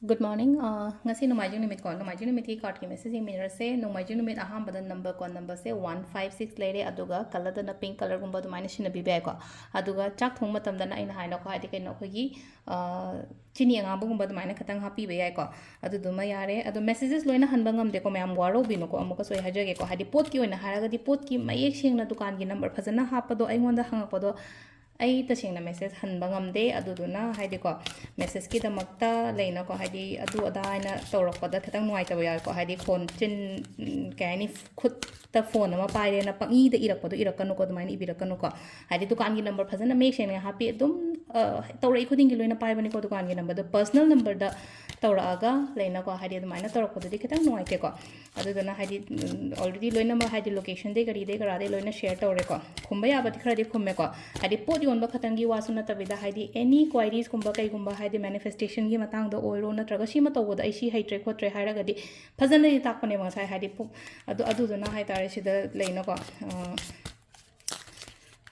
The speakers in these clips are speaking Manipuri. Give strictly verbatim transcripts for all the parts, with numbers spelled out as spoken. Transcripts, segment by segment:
Good morning. ꯑ, ꯉꯁꯤ ꯅꯣꯡꯃꯥꯏꯖꯤꯡ ꯅꯨꯃꯤꯠꯀꯣ, ꯅꯣꯡꯃꯥꯏꯖꯤꯡ ꯅꯨꯃꯤꯠꯀꯤ cardꯀꯤ message ꯌꯦꯡꯃꯤꯟꯅꯔꯁꯦ꯫ ꯅꯣꯡꯃꯥꯏꯖꯤꯡ ꯅꯨꯃꯤꯠ ꯑꯍꯥꯟꯕꯗ number code numberꯁꯦ one five six ꯂꯩꯔꯦ, ꯑꯗꯨꯒ colourꯗꯅ pink colourꯒꯨꯝꯕ ꯑꯗꯨꯃꯥꯏꯅ ꯁꯤꯖꯤꯟꯅꯕꯤꯕ ꯌꯥꯏꯀꯣ꯫ ꯑꯗꯨꯒ ꯆꯥꯛ ꯊꯣꯡ ꯃꯇꯝꯗꯅ ꯑꯩꯅ ꯍꯥꯏꯅꯀꯣ, ꯍꯥꯏꯗꯤ ꯀꯩꯅꯣ, ꯑꯩꯈꯣꯏꯒꯤ, ꯑ, ꯆꯤꯅꯤ ꯑꯉꯥꯡꯕꯒꯨꯝꯕ ꯑꯗꯨꯃꯥꯏꯅ ꯈꯤꯇꯪ ꯍꯥꯞꯄꯤꯕ ꯌꯥꯏꯀꯣ꯫ ꯑꯗꯨꯗꯨꯃ ꯌꯥꯔꯦ꯫ ꯑꯗꯣ messages ꯂꯣꯏꯅ ꯍꯟꯕ ꯉꯝꯗꯦꯀꯣ, ꯃꯌꯥꯝ ꯋꯥꯔꯧꯕꯤꯅꯨꯀꯣ꯫ ꯑꯃꯨꯛꯀꯁꯨ ꯑꯩ ꯍꯥꯏꯖꯒꯦꯀꯣ, ꯍꯥꯏꯗꯤ ꯄꯣꯠꯀꯤ ꯑꯣꯏꯅ ꯍꯥꯏꯔꯒꯗꯤ ꯄꯣꯠꯀꯤ ꯃꯌꯦꯛ ꯁꯦꯡꯅ ꯗꯨꯀꯥꯟꯒꯤ number ꯐꯖꯅ ꯍꯥꯞꯄꯗꯣ, ꯑꯩꯉꯣꯟꯗ ꯍꯪꯉꯛꯄꯗꯣ ꯑꯩ ꯇꯁꯦꯡꯅ message ꯍꯟꯕ ꯉꯝꯗꯦ꯫ ꯑꯗꯨꯗꯨꯅ ꯍꯥꯏꯗꯤꯀꯣ, messageꯀꯤꯗꯃꯛꯇ ꯂꯩꯅꯀꯣ, ꯍꯥꯏꯗꯤ ꯑꯗꯨ ꯑꯗꯥ ꯍꯥꯏꯅ ꯇꯧꯔꯛꯄꯗ ꯈꯤꯇꯪ ꯅꯨꯡꯉꯥꯏꯇꯕ ꯌꯥꯎꯋꯦꯀꯣ꯫ ꯍꯥꯏꯗꯤ ꯐꯣꯟ ꯆꯤꯟ, ꯀꯩ ꯍꯥꯏꯅꯤ, ꯈꯨꯠꯇ ꯐꯣꯟ ꯑꯃ ꯄꯥꯏꯔꯦꯅ ꯄꯪꯏꯗ ꯏꯔꯛꯄꯗꯣ ꯏꯔꯛꯀꯅꯨꯀꯣ, ꯑꯗꯨꯃꯥꯏꯅ ꯏꯕꯤꯔꯛꯀꯅꯨꯀꯣ꯫ ꯍꯥꯏꯗꯤ ꯗꯨꯀꯥꯟꯒꯤ number ꯐꯖꯅ ꯃꯌꯦꯛ ꯁꯦꯡꯅ ꯍꯥꯞꯄꯤ, ꯑꯗꯨꯝ, ꯑ, ꯇꯧꯔꯛꯏ ꯈꯨꯗꯤꯡꯒꯤ ꯂꯣꯏꯅ ꯄꯥꯏꯕꯅꯤꯀꯣ ꯗꯨꯀꯥꯟꯒꯤ numberꯗꯣ꯫ Personal numberꯗ ꯇꯧꯔꯛꯑꯒ ꯂꯩꯅꯀꯣ, ꯍꯥꯏꯗꯤ ꯑꯗꯨꯃꯥꯏꯅ ꯇꯧꯔꯛꯄꯗꯨꯗꯤ ꯈꯤꯇꯪ ꯅꯨꯡꯉꯥꯏꯇꯦꯀꯣ꯫ ꯑꯗꯨꯗꯨꯅ ꯍꯥꯏꯗꯤ, ꯎꯝ, already ꯂꯣꯏꯅꯃꯛ ꯍꯥꯏꯗꯤ locationꯗꯩ ꯀꯔꯤꯗꯩ ꯀꯔꯥꯗꯩ ꯂꯣꯏꯅ share ꯇꯧꯔꯦꯀꯣ꯫ ꯈꯨꯝꯕ ꯌꯥꯕꯗꯤ ꯈꯔꯗꯤ ꯈꯨꯝꯃꯦꯀꯣ꯫ ꯍꯥꯏꯗꯤ ꯄꯣꯠ ꯌꯣꯟꯕ ꯈꯛꯇꯪꯒꯤ ꯋꯥꯁꯨ ꯅꯠꯇꯕꯤꯗ, ꯍꯥꯏꯗꯤ any queriesꯀꯨꯝꯕ ꯀꯩꯒꯨꯝꯕ, ꯍꯥꯏꯗꯤ manifestationꯒꯤ ꯃꯇꯥꯡꯗ ꯑꯣꯏꯔꯣ, ꯅꯠꯇ꯭ꯔꯒ ꯁꯤꯃ ꯇꯧꯕꯗ ꯑꯩ ꯁꯤ ꯍꯩꯇ꯭ꯔꯦ ꯈꯣꯠꯇ꯭ꯔꯦ ꯍꯥꯏꯔꯒꯗꯤ ꯐꯖꯅꯗꯤ ꯇꯥꯛꯄꯅꯦꯕ ꯉꯁꯥꯏ, ꯍꯥꯏꯗꯤ ꯄꯨ-, ꯑꯗꯨ, ꯑꯗꯨꯗꯨꯅ ꯍꯥꯏꯇꯥꯔꯦ, ꯁꯤꯗ ꯂꯩꯅꯀꯣ, ꯑ,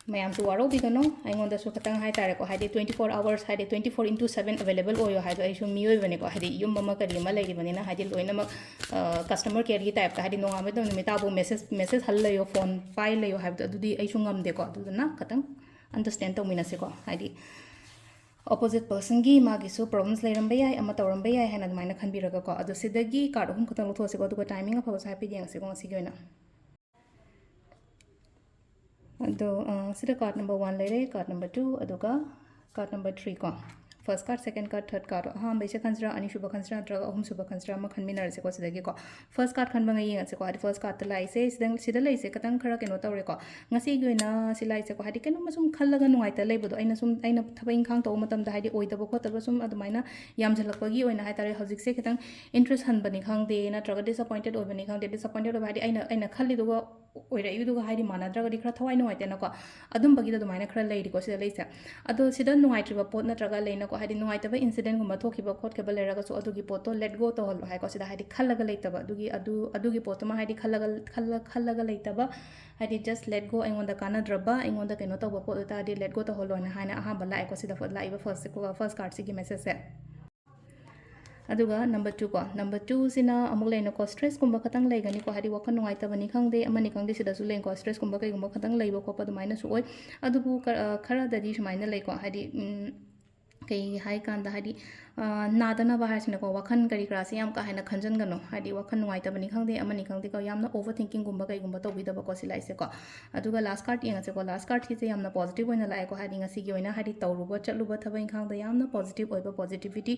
ꯃꯌꯥꯝꯁꯨ ꯋꯥꯔꯧꯕꯤꯒꯅꯨ, ꯑꯩꯉꯣꯟꯗꯁꯨ ꯈꯤꯇꯪ ꯍꯥꯏꯇꯥꯔꯦꯀꯣ, ꯍꯥꯏꯗꯤ twenty four hours, ꯍꯥꯏꯗꯤ twenty four into seven available ꯑꯣꯏꯌꯣ ꯍꯥꯏꯗꯣ꯫ ꯑꯩꯁꯨ ꯃꯤꯑꯣꯏꯕꯅꯤꯀꯣ, ꯍꯥꯏꯗꯤ ꯌꯨꯝ ꯑꯃ ꯀꯔꯤ ꯑꯃ ꯂꯩꯔꯤꯕꯅꯤꯅ, ꯍꯥꯏꯗꯤ ꯂꯣꯏꯅꯃꯛ, ꯑ, customer careꯒꯤ typeꯇ, ꯍꯥꯏꯗꯤ ꯅꯣꯡꯉꯥꯟꯕꯗ ꯅꯨꯃꯤꯠ ꯇꯥꯕꯨ message, message ꯍꯜ ꯂꯩꯌꯣ, ꯐꯣꯟ ꯄꯥꯏ ꯂꯩꯌꯣ ꯍꯥꯏꯕꯗꯣ, ꯑꯗꯨꯗꯤ ꯑꯩꯁꯨ ꯉꯝꯗꯦꯀꯣ꯫ ꯑꯗꯨꯗꯨꯅ ꯈꯤꯇꯪ understand ꯇꯧꯃꯤꯟꯅꯁꯤꯀꯣ, ꯍꯥꯏꯗꯤ opposite personꯒꯤ ꯃꯥꯒꯤꯁꯨ problems ꯂꯩꯔꯝꯕ ꯌꯥꯏ, ꯑꯃ ꯇꯧꯔꯝꯕ ꯌꯥꯏ ꯍꯥꯏꯅ ꯑꯗꯨꯃꯥꯏꯅ ꯈꯟꯕꯤꯔꯒꯀꯣ꯫ ꯑꯗꯣ ꯁꯤꯗꯒꯤ card ꯑꯍꯨꯝ ꯈꯛꯇꯪ ꯂꯧꯊꯣꯛꯑꯁꯤꯀꯣ, ꯑꯗꯨꯒ timing ꯑꯐꯕꯁꯨ ꯍꯥꯏꯐꯦꯠ ꯌꯦꯡꯉꯁꯤꯀꯣ ꯉꯁꯤꯒꯤ ꯑꯣꯏꯅ꯫ ꯑꯗꯣ, ꯑ, ꯁꯤꯗ card number one ꯂꯩꯔꯦ, card number two, ꯑꯗꯨꯒ card number three ꯀꯣ꯫ First card, second card, third card, ꯑꯍꯥꯟꯕꯩꯁꯦ ꯈꯟꯁꯤꯔꯥ, ꯑꯅꯤꯁꯨꯕ ꯈꯟꯁꯤꯔꯥ, ꯅꯠꯇ꯭ꯔꯒ ꯑꯍꯨꯝꯁꯨꯕ ꯈꯟꯁꯤꯔꯥ, ꯑꯃ ꯈꯟꯃꯤꯟꯅꯔꯁꯤꯀꯣ ꯁꯤꯗꯒꯤꯀꯣ꯫ First card ꯈꯟꯕ ꯉꯩ ꯌꯦꯡꯉꯁꯤꯀꯣ꯫ ꯍꯥꯏꯗꯤ first cardꯇ ꯂꯥꯛꯏꯁꯦ, ꯁꯤꯗ, ꯁꯤꯗ ꯂꯩꯁꯦ ꯈꯤꯇꯪ ꯈꯔ ꯀꯩꯅꯣ ꯇꯧꯔꯦꯀꯣ꯫ ꯉꯁꯤꯒꯤ ꯑꯣꯏꯅ ꯁꯤ ꯂꯥꯛꯏꯁꯦꯀꯣ, ꯍꯥꯏꯗꯤ ꯀꯩꯅꯣꯝꯃ ꯁꯨꯝ ꯈꯜꯂꯒ ꯅꯨꯡꯉꯥꯏꯇ ꯂꯩꯕꯗꯣ, ꯑꯩꯅ ꯁꯨꯝ, ꯑꯩꯅ ꯊꯕꯛ ꯏꯪꯈꯥꯡ ꯇꯧꯕ ꯃꯇꯝꯗ ꯍꯥꯏꯗꯤ ꯑꯣꯏꯗꯕ ꯈꯣꯠꯇꯕ ꯁꯨꯝ ꯑꯗꯨꯃꯥꯏꯅ ꯌꯥꯝꯁꯤꯜꯂꯛꯄꯒꯤ ꯑꯣꯏꯅ ꯍꯥꯏꯇꯥꯔꯦ, ꯍꯧꯖꯤꯛꯁꯦ ꯈꯤꯇꯪ interest ꯍꯟꯕꯅꯤ ꯈꯪꯗꯦ, ꯅꯠꯇ꯭ꯔꯒ disappointed ꯑꯣꯏꯕꯅꯤ ꯈꯪꯗꯦ꯫ Disappointed ꯑꯣꯏꯕ ꯍꯥꯏꯗꯤ ꯑꯩꯅ, ꯑꯩꯅ ꯈꯜꯂꯤꯗꯨꯒ ꯑꯣꯏꯔꯛꯏꯗꯨꯒ ꯍꯥꯏꯗꯤ ꯃꯥꯟꯅꯗ꯭ꯔꯒꯗꯤ ꯈꯔ ꯊꯋꯥꯏ ꯅꯨꯡꯉꯥꯏꯇꯦꯅꯀꯣ꯫ ꯑꯗꯨꯝꯕꯒꯤꯗꯣ ꯑꯗꯨꯃꯥꯏꯅ ꯈꯔ ꯂꯩꯔꯤꯀꯣ ꯁꯤꯗ ꯂꯩꯁꯦ꯫ ꯑꯗꯣ ꯁꯤꯗ ꯅꯨꯡꯉꯥꯏꯇ꯭ꯔꯤꯕ ꯄꯣꯠ ꯅꯠꯇ꯭ꯔꯒ ꯂꯩꯅꯀꯣ, ꯍꯥꯏꯗꯤ ꯅꯨꯡꯉꯥꯏꯇꯕ incidentꯒꯨꯝꯕ ꯊꯣꯛꯈꯤꯕ ꯈꯣꯠꯈꯤꯕ ꯂꯩꯔꯒꯁꯨ ꯑꯗꯨꯒꯤ ꯄꯣꯠꯇꯣ let go ꯇꯧꯍꯜꯂꯣ ꯍꯥꯏꯀꯣ꯫ ꯁꯤꯗ ꯍꯥꯏꯗꯤ ꯈꯜꯂꯒ ꯂꯩꯇꯕ, ꯑꯗꯨꯒꯤ, ꯑꯗꯨ, ꯑꯗꯨꯒꯤ ꯄꯣꯠꯇꯨꯃ ꯍꯥꯏꯗꯤ ꯈꯜꯂꯒ, ꯈꯜꯂ-, ꯈꯜꯂꯒ ꯂꯩꯇꯕ, ꯍꯥꯏꯗꯤ just let go, ꯑꯩꯉꯣꯟꯗ ꯀꯥꯟꯅꯗ꯭ꯔꯕ, ꯑꯩꯉꯣꯟꯗ ꯀꯩꯅꯣ ꯇꯧꯕ ꯄꯣꯠ ꯑꯣꯏꯇꯥꯔꯗꯤ let go ꯇꯧꯍꯜꯂꯣꯅ ꯍꯥꯏꯅ ꯑꯍꯥꯟꯕ ꯂꯥꯛꯑꯦꯀꯣ ꯁꯤꯗ ꯐ-, ꯂꯥꯛꯏꯕ first, first cardꯁꯤꯒꯤ messageꯁꯦ꯫ ꯑꯗꯨꯒ number two ꯀꯣ, number two ꯁꯤꯅ ꯑꯃꯨꯛ ꯂꯩꯅꯀꯣ, stress ꯀꯨꯝꯕ ꯈꯇꯪ ꯂꯩꯒꯅꯤꯀꯣ, ꯍꯥꯏꯗꯤ ꯋꯥꯈꯜ ꯅꯨꯡꯉꯥꯏꯇꯕꯅꯤ ꯈꯪꯗꯦ, ꯑꯃꯅꯤ ꯈꯪꯗꯦ, ꯁꯤꯗꯁꯨ ꯂꯩꯀꯣ, stress ꯀꯨꯝꯕ ꯀꯩꯒꯨꯝꯕ ꯈꯇꯪ ꯂꯩꯕ ꯈꯣꯠꯄ ꯑꯗꯨꯃꯥꯏꯅꯁꯨ ꯑꯣꯏ꯫ ꯑꯗꯨꯕꯨ ꯀ-, ꯑ, ꯈꯔꯗꯗꯤ ꯁꯨꯃꯥꯏꯅ ꯂꯩꯀꯣ, ꯍꯥꯏꯗꯤ, ꯎꯝ, ꯀꯩ ꯍꯥꯏ ꯀꯥꯟꯗ, ꯍꯥꯏꯗꯤ, ꯑ, ꯅꯥꯗꯅꯕ ꯍꯥꯏꯔꯁꯤꯅꯀꯣ, ꯋꯥꯈꯜ ꯀꯔꯤ ꯀꯔꯥꯁꯦ ꯌꯥꯝ ꯀꯥ ꯍꯦꯟꯅ ꯈꯟꯖꯟꯒꯅꯨ꯫ ꯍꯥꯏꯗꯤ ꯋꯥꯈꯜ ꯅꯨꯡꯉꯥꯏꯇꯕꯅꯤ ꯈꯪꯗꯦ, ꯑꯃꯅꯤ ꯈꯪꯗꯦꯀꯣ, ꯌꯥꯝꯅ over thinkingꯒꯨꯝꯕ ꯀꯩꯒꯨꯝꯕ ꯇꯧꯕꯤꯗꯕꯀꯣ, ꯁꯤ ꯂꯥꯛꯏꯁꯦꯀꯣ꯫ ꯑꯗꯨꯒ last card ꯌꯦꯡꯉꯁꯦꯀꯣ, last cardꯁꯤꯁꯦ ꯌꯥꯝꯅ positive ꯑꯣꯏꯅ ꯂꯥꯛꯑꯦꯀꯣ, ꯍꯥꯏꯗꯤ ꯉꯁꯤꯒꯤ ꯑꯣꯏꯅ, ꯍꯥꯏꯗꯤ ꯇꯧꯔꯨꯕ ꯆꯠꯂꯨꯕ ꯊꯕꯛ ꯏꯪꯈꯥꯡꯗ ꯌꯥꯝꯅ positive ꯑꯣꯏꯕ, positivity,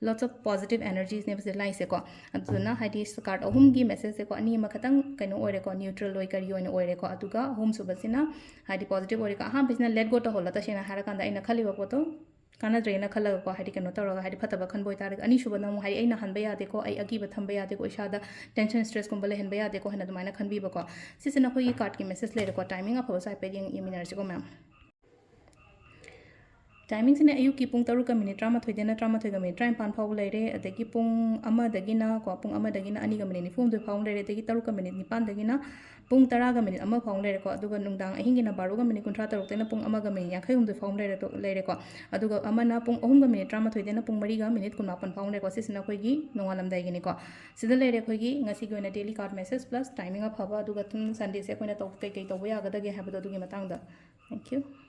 lots of positive energiesꯅꯦꯕ ꯁꯤꯗ ꯂꯥꯛꯏꯁꯦꯀꯣ꯫ ꯑꯗꯨꯗꯨꯅ ꯍꯥꯏꯗꯤ card ꯑꯍꯨꯝꯒꯤ messageꯁꯦꯀꯣ, ꯑꯅꯤ ꯑꯃ ꯈꯇꯪ ꯀꯩꯅꯣ ꯑꯣꯏꯔꯦꯀꯣ, neutral ꯑꯣꯏ ꯀꯔꯤ ꯑꯣꯏꯅ ꯑꯣꯏꯔꯦꯀꯣ, ꯑꯗꯨꯒ ꯑꯍꯨꯝꯁꯨꯕꯁꯤꯅ ꯍꯥꯏꯗꯤ positive ꯑꯣꯏꯔꯦꯀꯣ꯫ ꯑꯍꯥꯟꯕꯁꯤꯅ let go ꯇꯧꯍꯜꯂꯣ, ꯇꯁꯦꯡꯅ ꯍꯥꯏꯔꯀꯥꯟꯗ ꯑꯩꯅ ꯈꯜꯂꯤꯕ ꯄꯣꯠꯇꯣ ꯀꯥꯟꯅꯗ꯭ꯔꯦꯅ ꯈꯜꯂꯒꯀꯣ, ꯍꯥꯏꯗꯤ ꯀꯩꯅꯣ ꯇꯧꯔꯒ, ꯍꯥꯏꯗꯤ ꯐꯠꯇꯕ ꯈꯟꯕ ꯑꯣꯏꯇꯥꯔꯒꯗꯤ꯫ ꯑꯅꯤꯁꯨꯕꯅ ꯑꯃꯨꯛ ꯍꯥꯏꯗꯤ ꯑꯩꯅ ꯍꯟꯕ ꯌꯥꯗꯦꯀꯣ, ꯑꯩ ꯑꯀꯤꯕ ꯊꯝꯕ ꯌꯥꯗꯦꯀꯣ, ꯏꯁꯥꯗ tension stressꯀꯨꯝꯕ ꯂꯩꯍꯟꯕ ꯌꯥꯗꯦꯀꯣ ꯍꯥꯏꯅ ꯑꯗꯨꯃꯥꯏꯅ ꯈꯟꯕꯤꯕꯀꯣ꯫ ꯁꯤꯁꯤꯅ ꯑꯩꯈꯣꯏꯒꯤ cardꯀꯤ message ꯂꯩꯔꯦꯀꯣ꯫ Timing ꯑꯐꯕꯁꯨ ꯍꯥꯏꯐꯦꯠ ꯌꯦꯡ-, ꯌꯦꯡꯃꯤꯟꯅꯔꯁꯤꯀꯣ ꯃꯌꯥꯝ꯫ Timingꯁꯤꯅ ꯑꯌꯨꯛꯀꯤ ꯄꯨꯡ ꯇꯔꯨꯛꯀ minute ꯇꯔꯥꯃꯥꯊꯣꯏꯗꯩꯅ ꯇꯔꯥꯃꯥꯊꯣꯏꯒ minute ꯇꯔꯥꯅꯤꯄꯥꯟ ꯐꯥꯎꯕ ꯂꯩꯔꯦ, ꯑꯗꯒꯤ ꯄꯨꯡ ꯑꯃꯗꯒꯤꯅ ꯀꯣ, ꯄꯨꯡ ꯑꯃꯗꯒꯤꯅ ꯑꯅꯤꯒ minute ꯅꯤꯐꯨ ꯍꯨꯝꯗꯣꯏ ꯐꯥꯎꯕ ꯂꯩꯔꯦ, ꯑꯗꯒꯤ ꯇꯔꯨꯛꯀ minute ꯅꯤꯄꯥꯟꯗꯒꯤꯅ ꯄꯨꯡ ꯇꯔꯥꯒ minute ꯑꯃ ꯐꯥꯎꯕ ꯂꯩꯔꯦꯀꯣ, ꯑꯗꯨꯒ ꯅꯨꯡꯗꯥꯡ ꯑꯍꯤꯡꯒꯤꯅ ꯕꯥꯔꯣꯒ minute ꯀꯨꯟꯊ꯭ꯔꯥ ꯇꯔꯨꯛꯇꯩꯅ ꯄꯨꯡ ꯑꯃꯒ minute ꯌꯥꯡꯈꯩ ꯍꯨꯝꯗꯣꯏ ꯐꯥꯎꯕ ꯂꯩꯔꯦ, ꯂꯩꯔꯦꯀꯣ, ꯑꯗꯨꯒ ꯑꯃꯅ ꯄꯨꯡ ꯑꯍꯨꯝꯒ minute ꯇꯔꯥꯃꯥꯊꯣꯏꯗꯩꯅ ꯄꯨꯡ ꯃꯔꯤꯒ minute ꯀꯨꯟꯃꯥꯄꯟ ꯐꯥꯎꯕ ꯂꯩꯔꯦꯀꯣ꯫ ꯁꯤꯁꯤꯅ ꯑꯩꯈꯣꯏꯒꯤ ꯅꯣꯡꯉꯥꯜꯂꯝꯗꯥꯏꯒꯤꯅꯤꯀꯣ꯫ ꯁꯤꯗ ꯂꯩꯔꯦ ꯑꯩꯈꯣꯏꯒꯤ ꯉꯁꯤꯒꯤ ꯑꯣꯏꯅ daily card message plus timing ꯑꯐꯕ, ꯑꯗꯨꯒ ꯑꯗꯨꯝ Sundayꯁꯦ ꯑꯩꯈꯣꯏꯅ ꯇꯧ-, ꯀꯩꯀꯩ ꯇꯧꯕ ꯌꯥꯒꯗꯒꯦ ꯍꯥꯏꯕꯗꯣ ꯑꯗꯨꯒꯤ ꯃꯇꯥꯡꯗ꯫ Thank you꯫